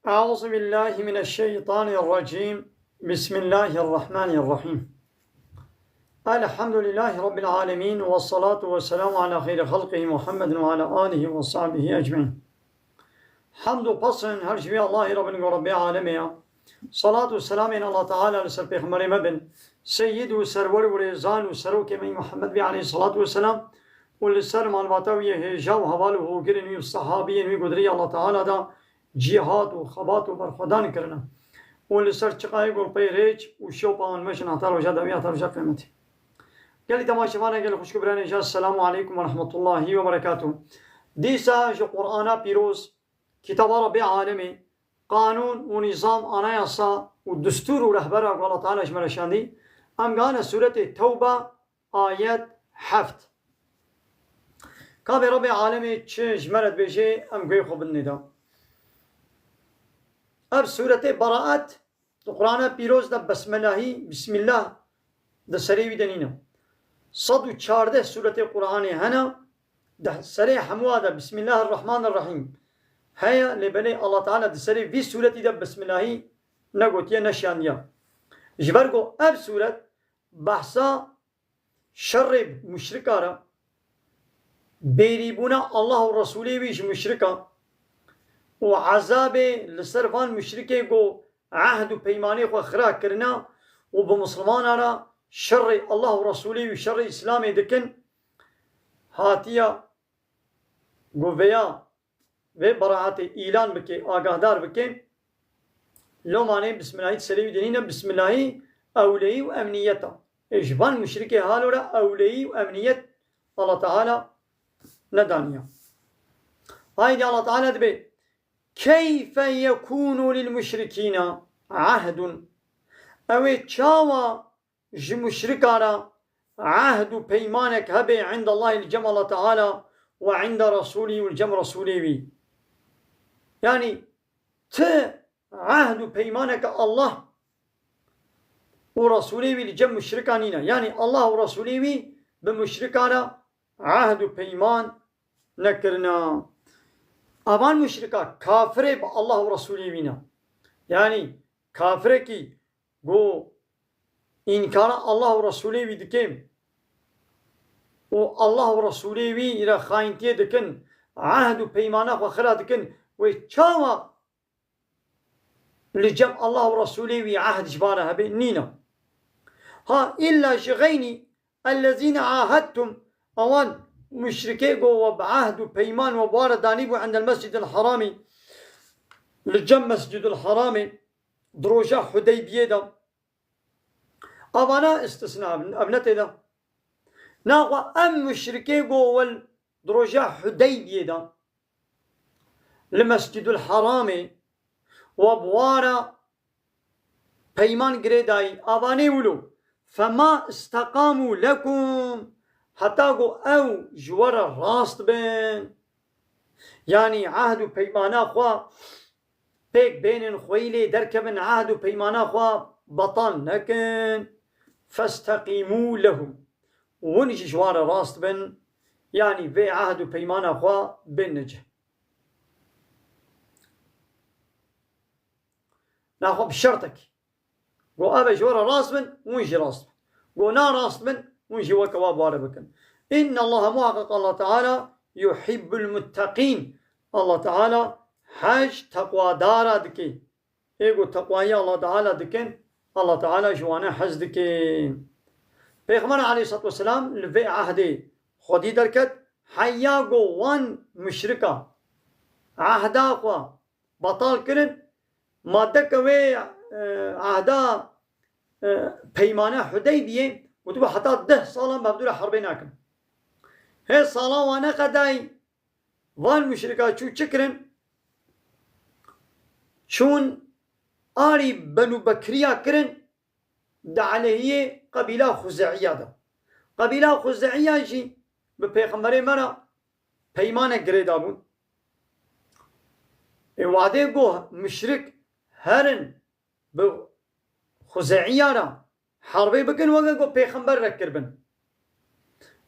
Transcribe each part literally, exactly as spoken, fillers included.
أعوذ بالله من الشيطان الرجيم. بسم الله الرحمن الرحيم. الحمد لله رب العالمين، والصلاة والسلام على خير خلقه محمد وعلى آله وصحبه أجمعين. Hamd û pesn her ji vê Allahê re bin ku Rebbê alemê ye. Salat û selamên Allah Teala li ser Pêxemberê me bin. Seyyid û serwer û rêzan û serokê me Muhammed bê aleyhissalatu vesselam û li ser malbata wî yê hêja û heval û hogirên wî û sehabiyên wî ku di rêya Allah Teala de cîhat û xebat û berxwedan kirine. Û li ser çiqayê ku pey rêç û şewpa wan meşin heta roja dawî, heta roja qiymetê. Gelî temaşevanê, gelî xwişk û birayên hêja, Selamu aleykum ve rahmetullahi ve berekatuh. Dîsa ji Qur'ana pîroz, kitaba Rebbê alemê, qanûn û nîzam, anayasa û destûr û rehbera ku Allah Teala ji me re şandî, em gihane sûretê Tewba, ayet heft. Ka bê Rebbê alemê çi ji me re dibêje, em guhê xwe bidinê de. Ev sûretê Beraet di Qur'ana pîroz de besmelahî, bismillah, di serê wî de nîne. Sed û çardeh sûretê Qur'anê hene, di serê hemûa de Bismillahirrahmanirrahîm heye, lê belê Allah Teala di serê vî sûretî de bismillahî negotiye, neşiyandiye. Ji ber ku ev sûret behsa şerê muşrika re, bêrîbûna Allah û Resûlê wî ji muşrika û ezabê li ser van muşrikê ku ehd û peymanê xwe xira kirine û bi misilmana re şerê Allah û Resûlê wî, şerê Îslamê dikin, hatiye ku vêya, vê beraetê îlan bike, agahdar bike. Lomanê bismillahî serê wî dinîne, bismillahî ewleyî û emniyeta. Ê ji van muşrikê halo re ewleyî û emniyet Allah Teala nedaniye. Haydi Allah Teala dibe, "Keyfe yekûnu lil muşrikîna ahdun." Ew ê çawa ji muşrika re ehd û peymanek hebe indallahî li cem Allah Teala ve inde Resûlî û li cem Resûlê wî? Yanî ti ehd û peymaneke Allah û Resûlê wî li cem muşrika nîne. Yanî Allah û Resûlê wî bi muşrika re ehd û peyman nekirina. Avan muşrika kafirê bi Allah û Resûlê wî ne. Yanî kafirekî ku înkara Allah û Resûlê wî dike û Allah û Resûlê wî re xayintiyê dikin, ehd û peymana xwe xira dikin, wê çawa li cem Allah û Resûlê wî ehd ji van re hebe? Nîne. Ha, îlla ji xeynî ellezîne ahedtum, ewan muşrikê ku we bi ehd û peyman we bi wa re danîbû indel mescidil heramî, li cem mescidil heramê, di roja Hudeybiyê de. Avana istisna, ev ne tê de. Naxwe em muşrikê ku we di roja Hudeybiyê de li Mescidul Heramê we bi wa re peyman girêdayî, avanê wilo, fema isteqamû lekum, heta ku ew ji we re rast bin. Yanî ehd û peymana xwe pêk bênin, xweyî lê derkevin, ehd û peymana xwe betal nekin. Festeqîmû lehum. Hûn jî ji wan re rast bin, yanî vê ehd û peymana xwe bên necih. Naxwe bi şertekî. Go ev e ji we re rast bin, hûn jî rast bin. Go na rast bin, hûn jî weke wa bi wa re bikin. Înne Allahe, muhaqqeq Allah Teala, yuhibbul mutteqîn. Allah Teala hej teqwadara dike. Ê ku teqwayî Allah Teala dikin, Allah Teala ji wane hez dike. Pêxember aleyhissalatu vesselam li vê ehdê xwedî derket, heya ku wan muşrika ehda xwe betal kirin, madeke wê, e, ehda, e, peymane Hudeybiyê, gotibû heta deh salan bi hevdû re herbê nakin. Hê salan wane qedayî, van muşrika çû çi kirin? Çûn arî Benû Bekriya kirin di aleyhiyê qebîla Xuze'iya de. Qebîla Xuze'iya jî bi Pêxemberê me re peymanek girê dabûn. Ê wadê got muşrik herin bi Xuze'iya re herbê bikin, weke ku Pêxember re kiribin.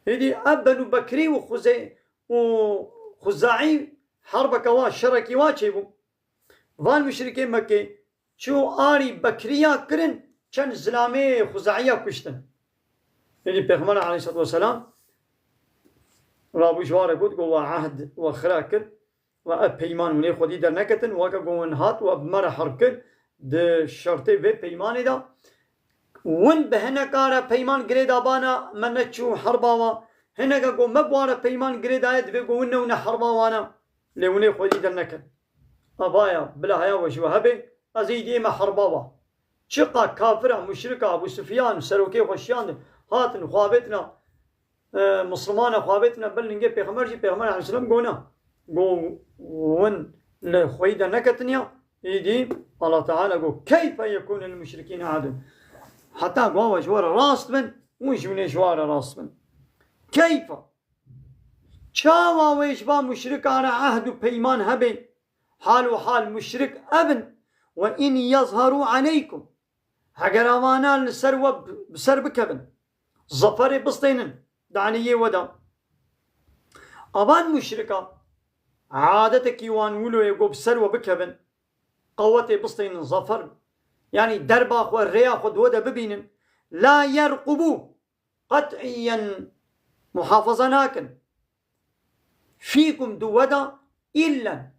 Hêdî ev Benû Bekrî û Xuze-, û Xuzaî herbeke wa, şerekî wa çêbû. Van muşrikê Mekkê çû arî bekriya kirin, çend zilamê Xuzaiya kuştin. Êdî Pêxember aleyhissalatu vesselam rabû ji wa re got, got, "We ehd we xira kir, we ev peyman hûn ê xwedî derneketin, weke ku hûn hat we bi me re herb kir, di şertê vê peymanê de hûn bi hineka re peyman girê dabana me neçû herba we, hineka ku me bi wan re peyman girê daye divê ku hûn newne herba wan e, lê hûn ê xwedî dernekin." Avaya, bila heya we ji we hebe, ez ê diyê me herba we. Çiqa kafira, muşrika, Ebû Sufyan, serokê xwe şiyandin, hatin, xwe avêtina, e, Mislimana xwe avêtina ber lingê Pêxember jî, Pêxember aleyhisselam gona. Go win li xweyî de neketin ya, îdî Allah Teala go, "Keyfe yekûne lil muşrikîne ahdun." Heta go we ji we re rast bin, hûn jî hûn ê ji we re rast bin. Keyfe. Çawa wê ji va muşrikan re ehd û peyman hebe? Hal û hal muşrik ev in. "Ve in yezheru aleykum." Heger avana li ser we bi ser bikevin, zeferê bistênin, daniyê we de. Avan muşrika, adetekî wan wilo ye ku bi ser we bikevin, qewetê bistênin, zefer, yanî derba xwe, rêya xwe di we de bibînin. La yerqubu, qet'iyen muhafaza nakin. Fîkum, di we de, îllen,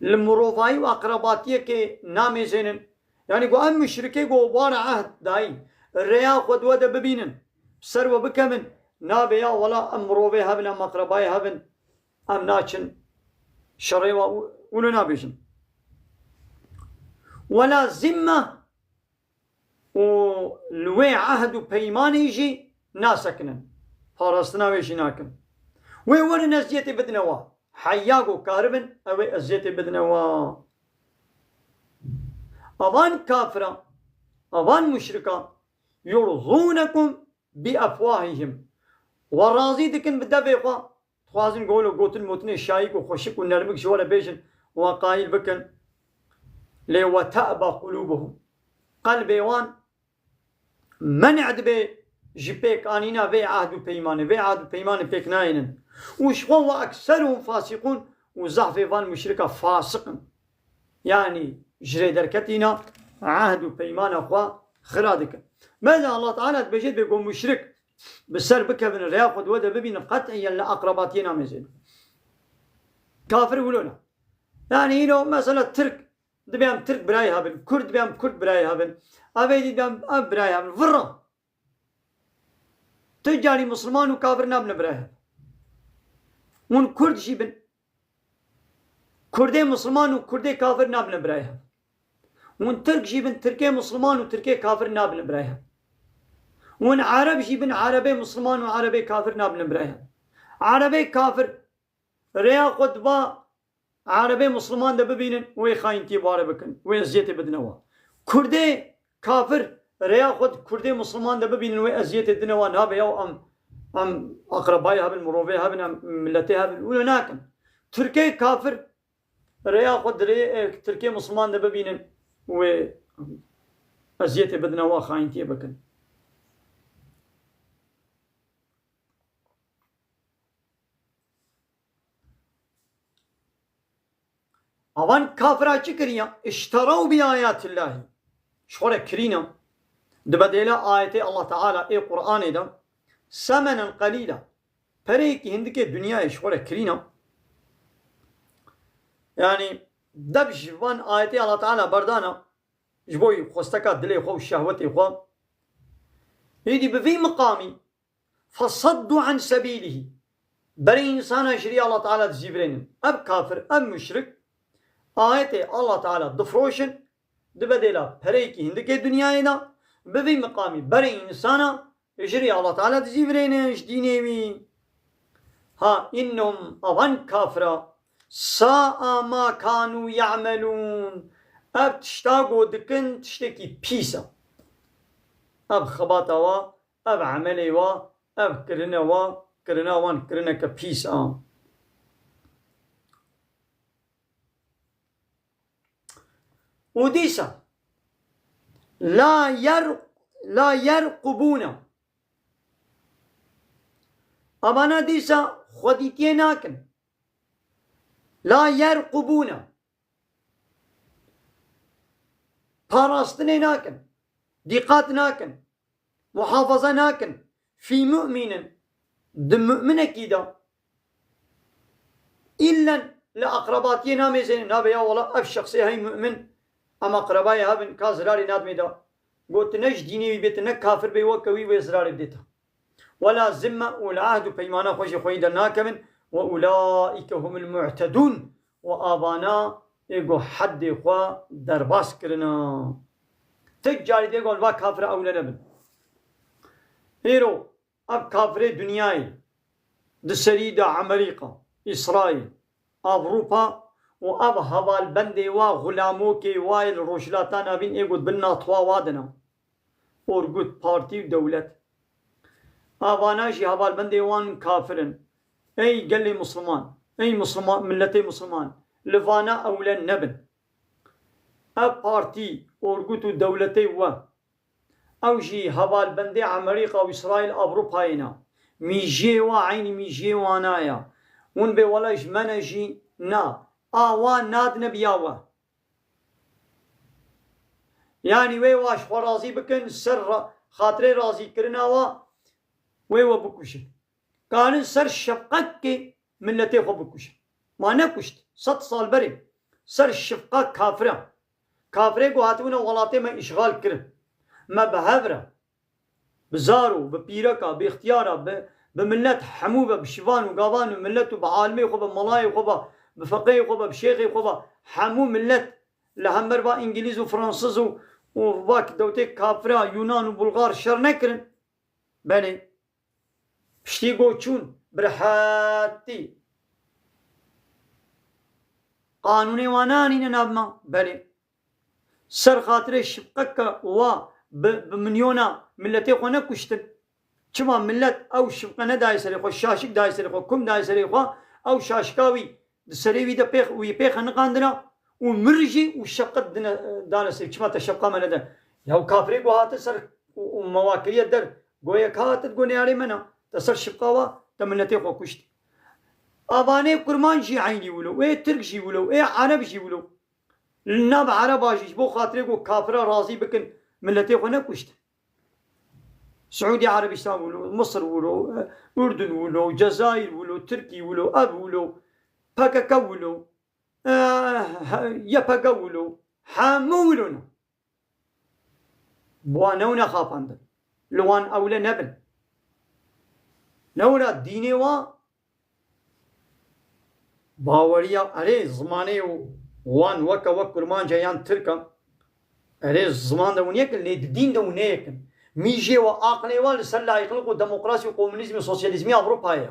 li mirovayî û aqrebatiyekê namêzênin. Yanî ku em muşrikê ku wan re ehd dayî, rêya xwe di we de bibînin, bi ser we bikevin, nabe ya wela em mirovê hev in, em aqrebayê hev in, em naçin şerê we û wilo nabêjin. Wela zimme, û li wê ehd û peymanê jî nasekinin. Parastina wê jî nakin. Wê werin eziyetê bidine wa. Heya ku karibin, ew ê eziyetê bidine wa. Avan kafira, avan muşrika, yurzunekum bi efwahihim. Wa razî dikin bi devê xwe, dixwazin golo gotin motinê şayîk û xweşik û nermik ji we re bêjin, wan qayîl bikin. Lê we te'ba qulûbuhum. Qelbê wan men'e dibe ji pêkanîna vê ehd û peymanê. Vê ehd û peymanê pêk nayênin. Û ji xwe, "Ve ekseruhum fasîqûn", û zehfê van muşrika fasiq in. Yanî ji rê derketîna ehd û peymana xwe xira dikin. Meza Allah Teala dibêje, dibê ku muşrik bi ser bikevin, rêya xwe di we de bibînin, qet'iyen li aqrebatiyê namêzênin. Kafir wilo ne. Yanî îro mesela Tirk, dibê em Tirk birayê hebin, Kurd dibê em Kurd birayê hebin, ev ê dî dibê em ev birayê hebin. Virra. Tu carî Misliman û kafir nabine birayê hev. Hûn Kurd jî bin. Kurdê Misliman û Kurdê kafir nabine birayê hev. Hûn Tirk jî bin, Tirkê Misliman û Tirkê kafir nabine birayê hev. Hûn Ereb jî bin, Erebê Misliman û Erebê kafir nabine birayê hev. Erebê kafir rêya xwe di va Erebê Misliman de bibînin, wê xayîntiyê bare bikin, wê eziyetê bidine wa. Kurdê kafir rêya xwe di Kurdê Misliman de bibînin, wê eziyetê dine wa, nabe ya em, em aqrebayê hebin, mirovê hebin, em milletê hebin, wilo nakin. Tirkê kafir rêya xwe di rê, e, Tirkê Misliman de bibînin, wê eziyetê bidine wa, xayîntiyê bikin. Avan kafira çi kiriya? "İşteraw bi ayatillahî." Ji xwe re kirîna. Di bedêla ayetê Allah Teala ê Qur'anê de, "semenen qelîla." Pereyekî hindikê dinyayê ji xwe re kirîna. Yanî dev ji van ayetê Allah Teala berdana, ji bo xwesteka dilê xwe û şehwetê xwe. Êdî bi vî miqamî, "fesaddu an sebîlihî." Berê însana ji rî Allah Teala dizîvirênin. Ev kafir, ev muşrik, ayetê Allah Teala difroşin, di bedêla pereyekî hindikê dinyayê de, bi vî miqamî berê însana ji rî Allah Teala dizîvirênin ji dînê wî. Ha, innehum, avan kafira, sa'a ma kanu ya'melun. Ev tişta ku dikin tiştekî pîs e. Ev xebata wa, ev emelê wa, ev kirine wa, kirina wan kirineke pîs a. Û dîsa la yer-, la yerqubûne. Amana dîsa xwedîtiyê nakin. La yerqubûne. Parastinê nakin. Dîqat nakin. Muhafaza nakin. Fî mu'minin. Di mu'minekî de. Îllen li aqrebatiyê namêzênin. Nabe ya wela ev şexsê hey mu'min. Em aqrebayê hev in ka zirarê nadimê de. Got ne ji dînê wî bê, tu ne kafir bê, weke wî wê zirarê bidêta. Wela zimme û li ehd û peymana xwe jî xweyî dernakevin. Ve ulaîke humul mu'tedûn. Û avana ê ku heddê xwe derbas kirina. Tek carî dê gon va kafira ewle nebin. Îro ev kafirê dinyayê di serî de Amerîka, Îsraîl, Ewropa û ev hevalbendê wa xulamokê wa yê li Rojhilata Navîn ê ku di bin natwa wa de ne. Orgut, partî û dewlet. Avana jî hevalbendê wan kafir in. Ey gelê Misliman, ey Misliman, milletê Misliman, li vana ewle nebin. Ev partî, orgut û dewletê we, ew jî hevalbendê Amerîka û Îsraîl, Ewropayê ne. Mîjiyê wa eynî mîjiyê wana ye. Hûn bê wela ji me ne jî na. A wa nadine biya we. Yanî wê wa ji xwe razî bikin, ser ra-, xatirê razîkirina wa, wê we bikujin. Karin ser şefqekê milletê xwe bikujin. Ma nekuşt, sed sal berê ser şefqa kafira. Kafirê ku hatibûne welatê me îşxal kirin. Me bi hev re, bi zaro, bi pîreka, bi îxtiyara, bi, bi millet hemû ve, bi şivan û gavan û millet û bi alimê xwe ve, melayê xwe ve, bi feqeyê xwe ve, bi şêxê xwe ve, hemû millet li hember va Îngilîz û Fransiz û, û va dewtê kafira Yûnan û Bulgar şer nekirin. Belê. Piştî ku çûn, bi rehetî qanûnê wan anîne nav me. Belê. Ser xatirê şifqeke wa bi, bi milyona milletê xwe nekuştin. Çima millet ew şifqe nedayê serê xwe, şaşik dayê serê xwe, kum dayê serê xwe, ew şaşika wî di serê wî de pêx, wî pêxe niqandina û mir jî û şefqet dine, dane serê. Çima te şefqa me nede? Ya kafirê ku hate ser û, û me wa kiriye der, goyek hate go neyarê me na. Te ser şifqa wa, te milletê xwe kuşt. Avanê kurmanc jî eynî wilo, ê tirk jî wilo, ê ereb jî wilo. Li nav ereba jî ji bo xatirê ku kafira razî bikin, milletê xwe nekuşt. Siûdî Erebistan wilo, Misir wilo, Urdun wilo, Cezayir wilo, Tirkî wilo, ev wilo, P K K wilo, eh, Y P G wilo, hemû wilo ne. Bi wan newne xapandin. Li wan ewle nebin. Newna dînê wa Baweriya erê zimanê wan weke wek kurmanc e yan tirk e. Erê ziman de hûn yek in, lê di dîn de hûn neyek in. Mîjê we, aqilê we li ser layîqlik û demokrasî û komunîzmê, sosyalîzmê Ewropayê ye.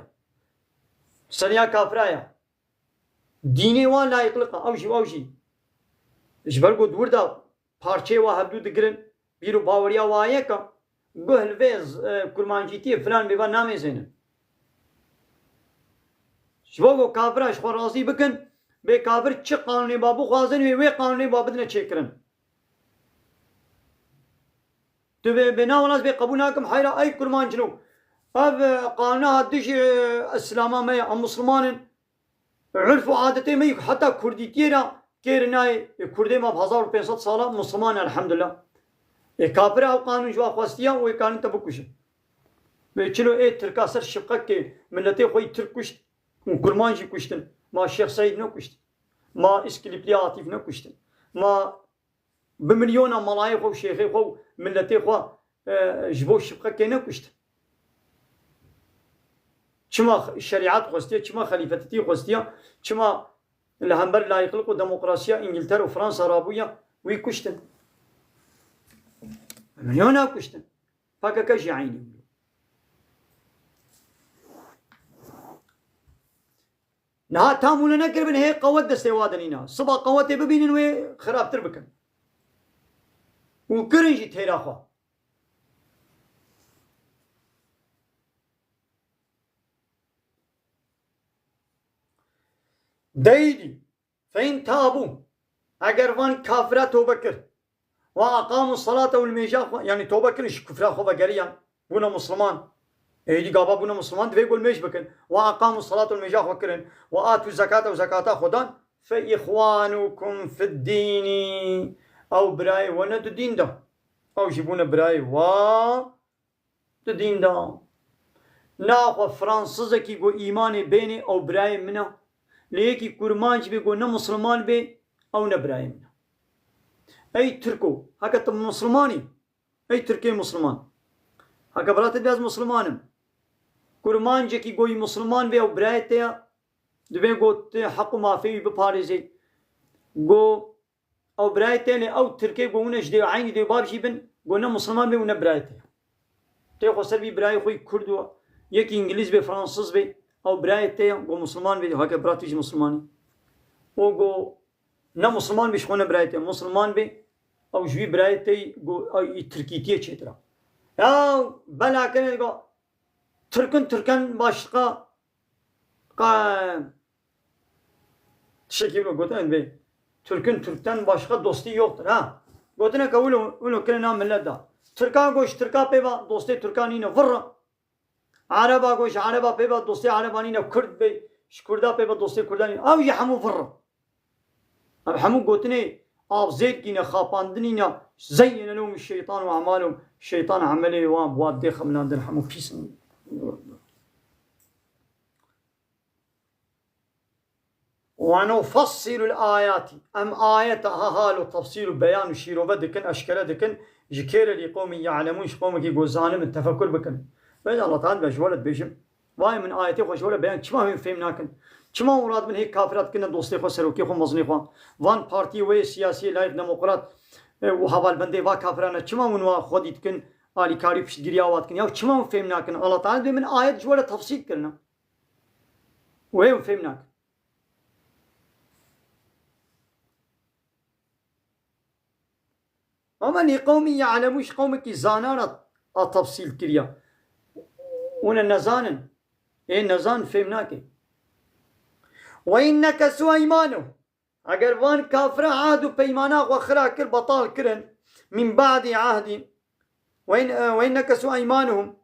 Seriya kafira ye. Dînê wan layîqlik e, ew jî, ew jî. Ji ber ku di wir de parçeyê wa hevdû digirin, bîr û baweriya wa yek e, guh li vê z-, e, kurmancîtiyê filan bêvan namêzênin. Ji bo ku kafira ji xwe razî bikin, bê kafir çi qanûnê ba bixwazin, wê wê qanûnê ba bidine çêkirin. Tu bê, bê na wela ez bê qebûl nakim, heyra ey kurmancino. Ev, e, qanûna dijî, e, Îslama me ye, em Misliman in. Urf û adetê me yî heta kurdîtiyê re kêr nayê. Ê, kurdê me bi hezar û pênc sed sala Misliman e, elhamdulillah. Ê, kafir ew qanûn ji wa xwestiya û ê karin te bikujin. Vê çilo ê tirka ser şiqekê milletê xwe yî tirk kuşt û kurman jî kuştin. Ma Şêx Seîd nekuşt. Ma Îskilîplî Atîf nekuştin. Ma bi milyona malayê xwe û şêxê xwe û milletê xwe, e, ji bo şiqekê nekuştin. Çima şerîet xwestiye, çima xelîfetetî xwestiye, çima li hember layîqlik û demokrasiya Îngiltere û Fransa rabûye, wî kuştin. Milyona kuştin. P K K jî eynî bû. Niha tam hûn nekiribin, hê qewet destê wa de nîna. Siba qewetê bibînin wê xirabtir bikin. Û kirin jî têra xwe. Deyîdî, fe in tabû, eger van kafira tobe kir, we aqamû salate û li mêja xwe, yanî tobe kirin ji kufra xwe vegeriyan, bûne Misliman. Êdî gava bûne Misliman, divê ku li mêj bikin. We aqamû salate û li mêja xwe kirin. We atû zekate û zekata xwe dan. Fe îxwanûkum fid dînî. Ew birayê we ne di dîn de. Ew jî bûne birayê we di dîn de. Naxwe Fransizekî ku îmanê bênê ew birayê min e. Lê yekî kurmanc bê ku ne Misliman bê, ew ne birayê min e. Ey Tirko, heke tu Misliman î, ey Tirkê Misliman. Heke bira te dibê ez Misliman im. Kurmancekî ku yî Misliman bê ew birayê te ye. Divê ku tu heq û mafê wî biparêzê. Ku ew birayê te ne, ew Tirkê ku hûn e ji dê eynî dê û bab jî bin, ku ne Misliman bê û ne birayê te ye. Tê xwe ser bî birayê xwe yî Kurd û yekî Îngilîz bê, Fransız bê, ew birayê te ye, ku Misliman bê, heke bira tu jî Misliman î. Û ku ne Misliman bê, ji xwe ne birayê te ye, Misliman bê, ew ji wî birayê te yî, ku ew yî Tirkîtiyê çêtir e. Ya bela kene digo, Türk'ün Türk'ten başka Qa-, tiştekî wilo gotin bê. Türk'ün Türk'ten başka dostu yoktur ha. Gotine ke wilo, wilo kirina millet da. Tirka goş Tirka pê ba, dostê Tirka nîne, vırr. Araba goş Araba pê ba, dostê Araba nîne, Kurd bê, ji Kurda pê ba, dostê Kurda nîne. Ew jî hemû vırr. Ev hemû gotinê avzêrkî ne, xapandinî ne. Zeyyene lehum şeytan ve amalum. Şeytan emelê wan, wan dê xemilandin, hemû pîs in. Ve nufassilul ayati. Em ayeta ha halo tefsîl û beyan û şîrove dikin, eşkere dikin. Ji kê re? Li qewmin ya'lemun, ji qewmekî ku zanim in, tefekur bikin. Bêje Allah Teala be ji we re dibêjim. Vay min ayetê xwe ji we re beyan, çima hûn fêm nakin? Çima hûn radibin hê kafira dikin ne dostê xwe, serokê xwe, mezinê xwe? Van partiyê we yê siyasî, layik demokrat, e, û hevalbendê va kafiran e. Çima hûn wa xwedî dikin, alîkarî piştgiriya wa dikin? Ya çima hûn fêm nakin? Allah Teala dibê min ayet ji we re tefsîl kirine. Wê ew fêm nakin. Ama li qewmî ya'lemûn, ji qewmekî zana re a tefsîl kiriya. Hûn e nezanin. Ê nezan fêm nake. Ve in nekesû eymanehum. Eger van kafira ahd û peymana xwe xira kir, betal kirin. Min ba'di ahdî. Ve in, ve in nekesû eymanehum.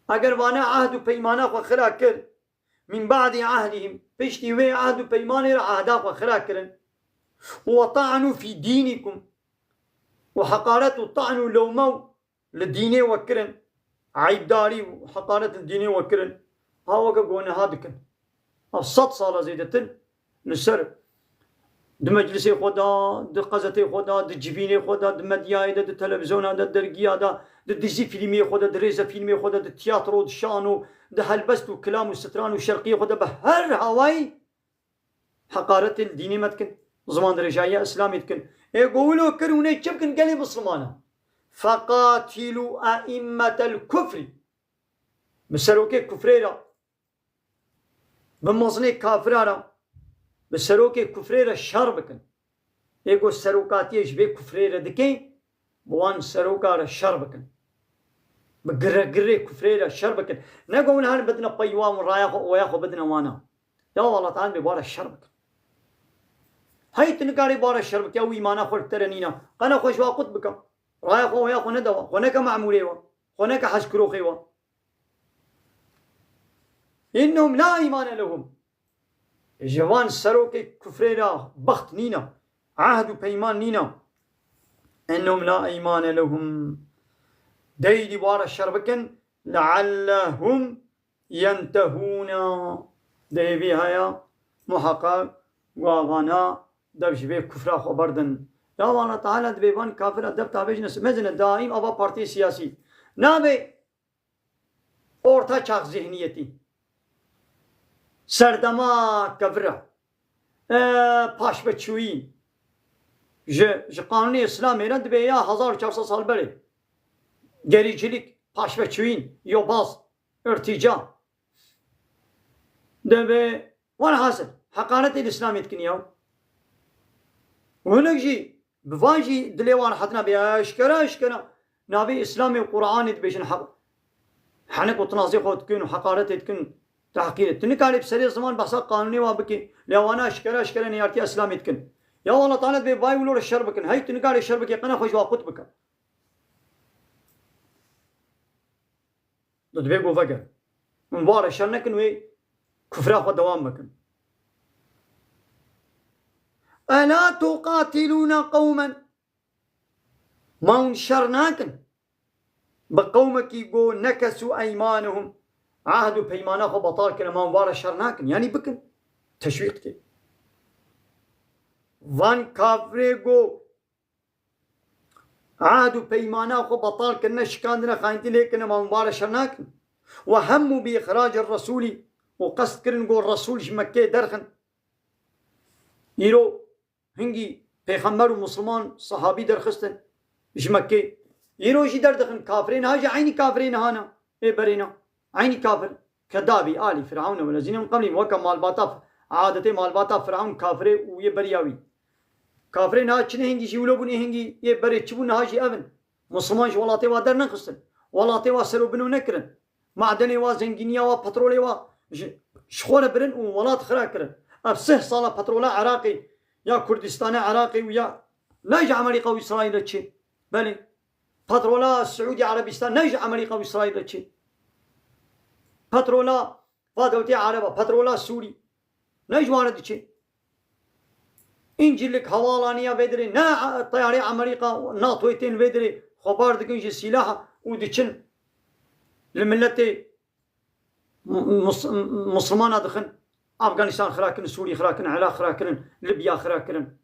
Eger vana ahd û peymana xwe xira kir, min ba'di ahdihim, piştî wê ahd û peymanê re ahda xwe xira kirin. Û we ta'nû fî dînikum, û heqaret û ta'n û lewme û li dînê we kirin, eyibdarî û heqaret li dînê we kirin, ha weke ku niha dikin. Ev sed sala zêdetir li ser Di meclisê xwe de, di qezetê xwe de, di civînê xwe de, di medyayê de, di televîzyona de, dergiya de, di dizî fîlmê xwe de, di rêzefîlmê xwe de, di tiyatro, di şano, di helbest û kilam û stran û şerqiyê xwe de bi her hawayî heqaretê li dînê me dikin. Zimandirêjayiya Îslamê dikin. Ê ku wilo kir hûn ê çi bikin gelê Mislimana? Feqatîlû e'immetel kufrî. Bi serokê kufrê re Bi mezinê kafira re, bi serokê kufrê re şer bikin. Ê ku serokatiyê ji vê kufrê re dike, bi wan seroka re şer bikin. Bi giregirê kufrê re şer bikin. Ne ku hûn her bidine pey wan û raya xwe, oya xwe bidine wana. Ya Allah Teala bê bi wan re şer bikin. Hey tu nikarî bi wan re şer bike, ew îmana xwe li te re nîne. Qene xwe ji wa qut bike. Raya xwe, oya xwe nede wan. Xwe neke memûrê wan. Xwe neke hezkiroxê wan. İnnehum la îmane lehum. Ji van serokê kufrê re bext nîne, ehd û peyman nîne. Innehum la îmane lehum. Deydî wara şer bikin. Leallehum yentehûne. Dehê vî haya muheqeq gavana dev ji vê kufra xwe berdin. Ya Allah Teala dibê van kafira dev tavêjine, mezine daîm ava partiyê siyasî. Nabê Orta çax zihniyetî. Serdema kevira. E, paşveçûyî. Ji, ji qanûnê Îslamê re dibê ya hezar û çar sed sal berê. Gericilik, paşveçûyîn, yobaz, irtîca. Dibê, welhasil, heqaretê li Îslamê dikin ya. Hinek jî Bi van jî dilê wan rehet nabe. Ya eşkera, eşkera navê Îslamê û Qur'anê dibêjin heq. Henek û tinazê xwe dikin û heqaretê dikin, tehqîrê. Tu nikarî bi serê ziman behsa qanûnê wan bikî. Lê wana eşkera, eşkera neyartiya Îslamê dikin. Ya Allah Teala dibê vay wilo re şer bikin. Hey tu nikarî şer bikî, qene xwe ji wa qut bike. Tu dibê ku vegerin. Hûn ware şer nekin, wê kufra xwe dewam bikin. Ela tuqatilûne qewmen. Ma hûn şer nakin bi qewmekî ku nekesû eymanehum, ehd û peymana xwe betal kirine, ma hûn wara şer nakin. Yanî bikin. Teşwîq dike. Van kafirê ku ehd û peymana xwe betal kirine, şikandine, xayintî lê kirine, ma hûn wara şer nakin. Ve hemmû bi îxracir resûlî, û qest kirin ku Resûl ji Mekkeyê derxin. Îro hingî pêxember û misliman, sehabî derxistin ji Mekkê. Îro jî derdixin kafirê niha jî eynî kafirê niha ne. Ê berê ne. Eynî kafir. Kedabî, alî, Firavne welezîne min qeblî, weke malbata, adetê malbata Firavn kafirê û yê beriya wî. Kafirê niha çi ne hingî jî wilo bûn, ê hingî yê berê çi bûn niha jî ev in. Misliman ji welatê wa dernexistin. Welatê wa ser û bino nekirin. Madenê wa, zengîniya wa, petrolê wa ji, ji xwe re birin û welat xira kirin. Ev sih sala petrola Iraqê ya Kurdistanê Iraqê û ya ne ji Amerîka û Îsraîlê çê. Belê. Petrola Siûdî Erebîstan ne ji Amerîka û Îsraîlê çê. Petrola va dewletê Ereba, petrola Sûrî ne ji wan re diçê. Încîlik hevalaniya vê dirê, ne teyarê Amerîka, NATOyê tên vê dirê, xwebar dikin ji sîlaha û diçin li miletê mus-, muslimana dixin. Afganîstan xira kirin, Sûrî xira kirin, Iraq xira kirin, Libya xira kirin.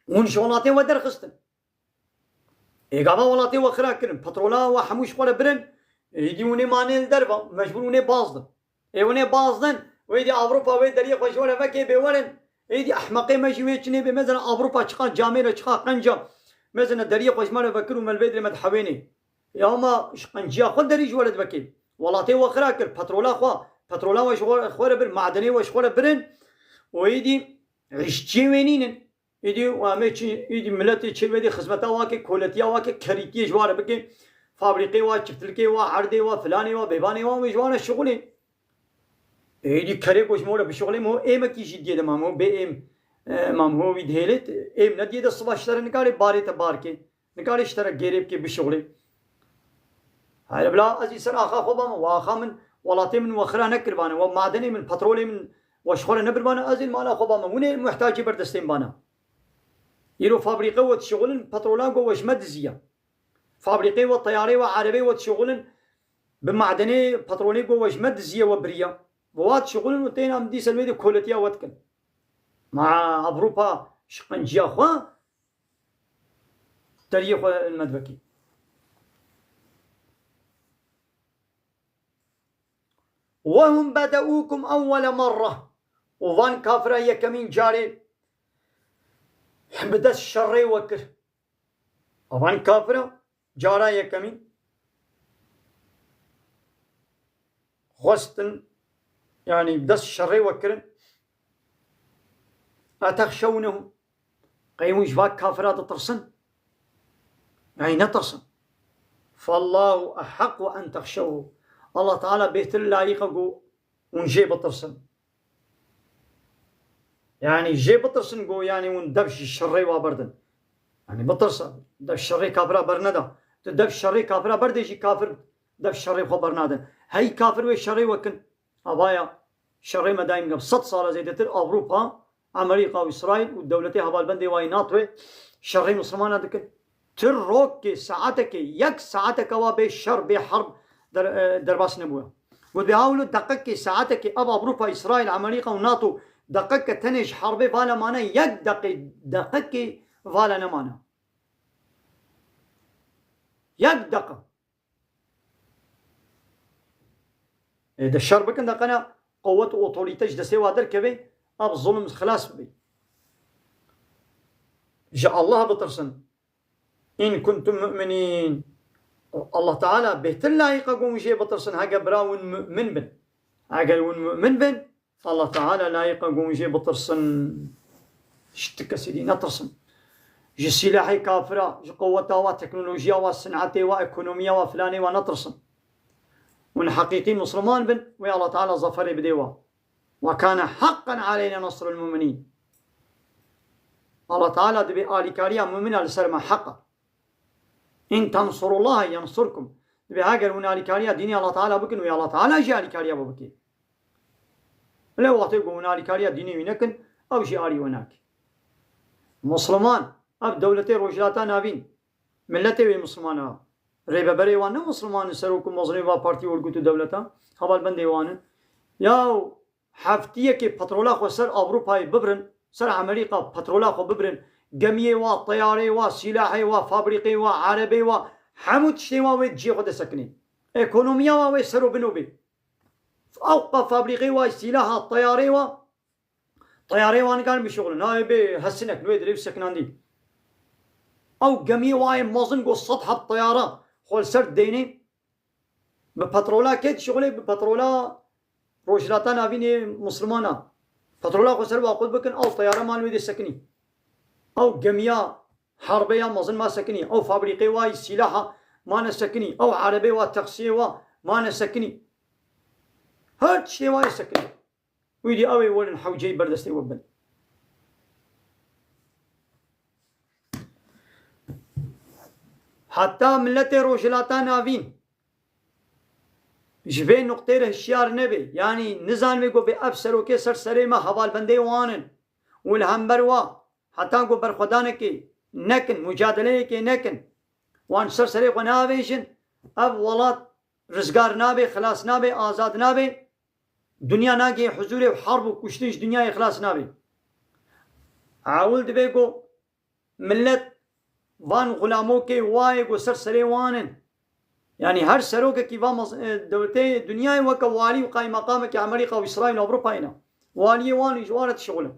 Hûn ji welatê we derxistin. Ê gava welatê we xira kirin. Petrola we hemû ji xwe re birin. Êdî hûn ê manê li derve. Mecbûr hûn ê bazdin. Ê hûn ê bazdin. Wê dî Ewropa wê deriyê xwe ji we re vekê bê werin. Êdî ehmeqê me jî wê çinê bê. Mezina Ewropa çiqa camêre, çiqa qenca. Mezina deriyê xwe ji me re vekir û me li vê dirê me dihewênê. Ya ma ji qenciya xwe derî ji we re dibekê. Welatê we xira kir. Petrola xwe, petrola we ji xwe, xwe re bir, madenê we ji xwe re birin. Û êdî îşçiyê wê nînin. Îdî û em ê çi, îdî miletê çê vê dê xizmeta wa ke, koletiya wa ke, kerîtiyê ji wa re bike, fabrîqê wa, çiftlikê wa, erdê wa, filanê wa, bêvanê wa, wê ji wa re şixulê. Êdî kerê ku ji me re bişixulê, me êmekî jî diyê de ma, me bê êm, e, ma me wî dihêlê, êm nediyê de siba ji te re nikarê barê te bar ke. Nikarê ji te re gêrê bike bişixulê. Hayre bila ez î ser axa xwe bame. Wa axa min, welatê min we xira nekiribane. We madenê min, petrolê min we ji xwe re nebiribane. Ez ê li mala xwe bame. Hûn ê muhtacê berdestên bana. Îro fabrîqe we dişixulin, petrola ku we ji me diziya. Fabrîqê we, teyarê we, erebê we dişixulin, bi madenê, petrolê ku we ji me diziye we biriya. Bi wa dişixulin û tên em dîsa li wê de koletiya we dikin. Ma Ewropa ji qenciya xwe deriyê xwe li me dibekî. وهم بدؤوكم أول مرة. Û van kafira yekemîn carê bi dest şerê we kir. Van kafira cara yekemîn xwestin, yanî bi dest şerê we kirin. أتخشونهم. Qey hûn ji va kafira ditirsin? Yanî netirsin. فالله أحق أن تخشوه. Allah Teala bêhtir layiq e ku hûn jê bitirsin. Yanî jê bitirsin ku, yanî hûn dev ji şerê wa berdin. Yanî bitirsin. Dev şerê kafira berneda. Tu dev şerê kafira berdê jî kafir dev şerê xwe bernadin. Hey kafir wê şerê we kin. Avaya şerê me daîm dikim. Sed sala zêdetir Ewropa, Amerîka û Îsraîl û dewletê hevalbendê wa yê NATOyê şerê Mislimana dikin. Ti rokê, saetekê, yek saeteke wa bê şer, bê herb der-, e, derbas nebûye. Got bê ha wilo deqekê, saetekê ev Ewropa, Îsraîl, Amerîka û NATO deqeke tenê ji herbê vala mane, yek deqê, deqekê vala nemane. Yek deqe. Ê, de şer bikin, de qena qewet û otorîte ji destê wa derkeve, ev zulm xilas bibe. Ji Allah bitirsin. In kuntum mu'minin. Allah Teala bêhtir layiq e ku hûn jê bitirsin, hege bira hûn mu'min bin. Eger hûn mu'min bin, Allah Teala layiq e ku hûn jê bitirsin. Ji ti kesî dî netirsin. Ji sîlahê kafira, ji qeweta wa, teknolojiya wa, sinetê wa, ekonomiya wa, filanê wa netirsin. Hûn heqîqî Misliman bin, wê Allah Teala zaferê bidê wa. وكان حقا علينا نصر المؤمنين. Allah Teala dibê alîkariya mumina li ser me heq e. إن تنصروا الله ينصركم. Dibê heger hûn alîkariya dînê Allah Teala bikin, wê Allah Teala jî alîkariya we bike. Lê wextê ku hûn alîkariya dînê wî nekin, ew jî alî we nake. Musliman, ev dewletê Rojhilata Navîn, milletê wê Musliman e. Rêveberê wan ne Musliman in, serok û mezinê va partî, örgüt û dewleta, hevalbendê wan in. Yaw, heftiyekê petrola xwe ser Ewropayê bibirin, ser Amerîka petrola xwe bibirin, gemiyê wa, teyarê wa, sîlahê wa, fabrîqê wa, erebê wa, hemû tiştê wa wê cihê xwe de sekinê. Ekonomiya wa wê ser û bino bê. Ewqa fabrîqê wa, sîlaha, teyarê wa, teyarê wa nikarin bişuxulin. Nayê bê hesinek, wê dirê sekinandî. Ew gemiyê wa yê mezin ku sed heb teyara xwe li ser deynê, bi petrola kê dişuxulê? Bi petrola Rojhilata Navînê Muslimana. Petrola xwe ser wa qut bikin, ew teyara ma li wê dê sekinî. Ew gemiya harbe ya mezin ma sekinî. Ew fabrîqê wa yî sîlaha ma ne sekinî. Ew erebê wa, teksiyê wa ma ne sekinî. Her tiştê wa yê sekinî. Wî dî ew ê werin hewceyî berdestê we bin. Heta miletê Rojhilata Navîn ji vê nuqtê re hişyar nebe, yanî nizanibê ku bê ev serokê ser serê me hevalbendê wan in û li hember wa heta ku berxwedanekê nekin, mucadeleyekê nekin, wan ser serê xwe neavêjin, ev welat rizgar nabe, xilas nabe, azad nabe, dinya nagihê huzûrê û herb û kuştin ji dinyayê xilas nabe. Ewil dibe ku milet van xulamokê wayê ku ser serê wan in. Yanî her serokekî va mas-, e, dewletê dinyayê weke walî û qaymeqamekî Amerîka û Îsraîl û Ewropayê ne. Waliyê wan jî ji wan re dişixulin.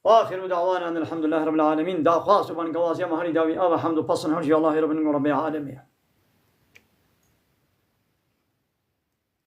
وآخر دعوانا أن الحمد لله رب العالمين. Daxwaz û bangewaziya me herî dawî ava hemd û pesin her jî Allahê Rabbî û Rabbê Alemê.